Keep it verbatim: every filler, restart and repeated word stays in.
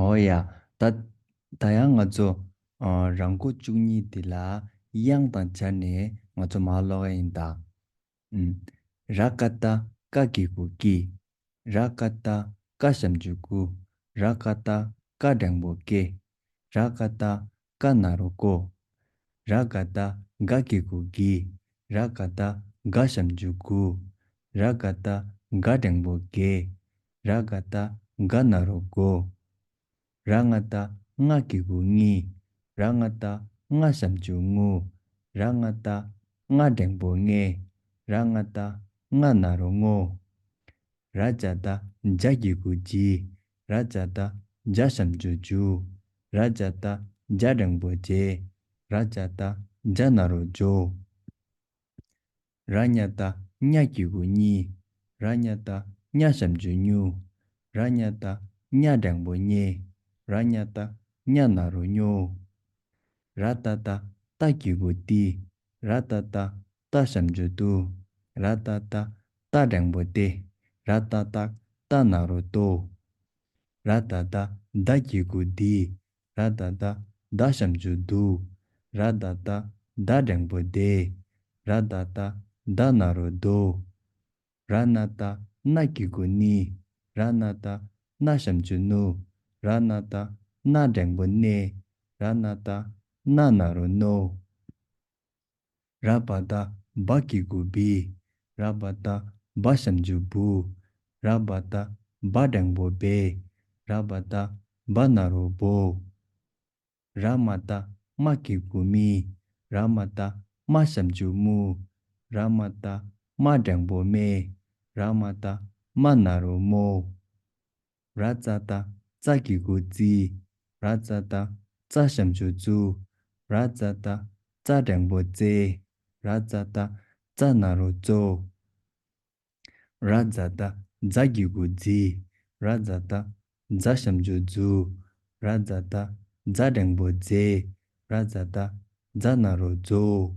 འོ་ཡ། ད་ད་ཡང་ང་ཚོ་ཨ་རང་མགོ་བཅུ་གཉིས་འདི་ལ་དབྱངས་དང་སྦྱར་ནས་ང་ཚོ་མར་ཀློག་གི་ཡིན་ད། ཨུམ། ར་ཀ་བཏགས་ཀ་གི་གུ་ཀྱི། ར་ཀ་བཏགས་ཀ་ཞབས་ཀྱུ་ཀུ། ར་ཀ་བཏགས་ཀ་འགྲེང་བུ་ཀེ། ར་ཀ་བཏགས་ཀ་ན་རོ་ཀོ། ར་ག་བཏགས་ག་གི་གུ་གི། ར་ག་བཏགས་ག་ཞབས་ཀྱུ་གུ། ར་ག་བཏགས་ག་འགྲེང་བུ་གེ། ར་ག་བཏགས་ག་ན་རོ་གོ། ར་ང་བཏགས་ང་གི་གུ་ངི། ར་ང་བཏགས་ང་ཞབས་ཀྱུ་ངུ། ར་ང་བཏགས་ང་འགྲེང་བུ་ངེ། ར་ང་བཏགས་ང་ན་རོ་ངོ། ར་ཇ་བཏགས་ཇ་གི་གུ་ཇི། ར་ཇ་བཏགས་ཇ་ཞབས་ཀྱུ་ཇུ། ར་ཇ་བཏགས་ཇ་འགྲེང་བུ་ཇེ། ར་ཇ་བཏགས་ཇ་ན་རོ་ཇོ། ར་ཉ་བཏགས་ཉ་གི་གུ་ཉི། ར་ཉ་བཏགས་ཉ་ཞབས་ཀྱུ་ཉུ། ར་ཉ་བཏགས་ཉ་འགྲེང་བུ་ཉེ། ར་ཉ་བཏགས་ཉ་ན་རོ་ཉོ། ར་ཏ་བཏགས་ཏ་གི་གུ་ཏི། ར་ཏ་བཏགས་ཏ་ཞབས་ཀྱུ་ཏུ། ར་ཏ་བཏགས་ཏ་འགྲེང་བུ་ཏེ། ར་ཏ་བཏགས་ཏ་ན་རོ་ཏོ། ར་ད་བཏགས་ད་གི་གུ་དི། ར་ད་བཏགས་ད་ཞབས་ཀྱུ་དུ། ར་ད་བཏགས་ད་འགྲེང་བུ་དེ། ར་ད་བཏགས་ད་ན་རོ་དོ། ར་ན་བཏགས་ན་གི་གུ་ནི། ར་ན་བཏགས་ན་ཞབས་ཀྱུ་ནུ། ར་ན་བཏགས་ན་འགྲེང་བུ་ནེ། ར་ན་བཏགས་ན་ན་རོ་ནོ། ར་བ་བཏགས་བ་གི་གུ་བི། ར་བ་བཏགས་བ་ཞབས་ཀྱུ་བུ། ར་བ་བཏགས་བ་འགྲེང་བུ་བེ། ར་བ་བཏགས་བ་ན་རོ་བོ། ར་མ་བཏགས་མ་གི་གུ་མི། ར་མ་བཏགས་མ་ཞབས་ཀྱུ་མུ། ར་མ་བཏགས་མ་འགྲེང་བུ་མེ། ར་མ་བཏགས་མ་ན་རོ་མོ། ར་ཙ་བཏགས་ཙ་གི་གུ་ཙི། ར་ཙ་བཏགས་ཙ་ཞབས་ཀྱུ་ཙུ། ར་ཙ་བཏགས་ཙ་འགྲེང་བུ་ཙེ། ར་ཙ་བཏགས་ཙ་ན་རོ་ཙོ། ར་ཛ་བཏགས་ཛ་གི་གུ་ཛི། ར་ཛ་བཏགས་ཛ་ཞབས་ཀྱུ་ཛུ། ར་ཛ་བཏགས་ཛ་འགྲེང་བུ་ཛེ། ར་ཛ་བཏགས་ཛ་ན་རོ་ཛོ།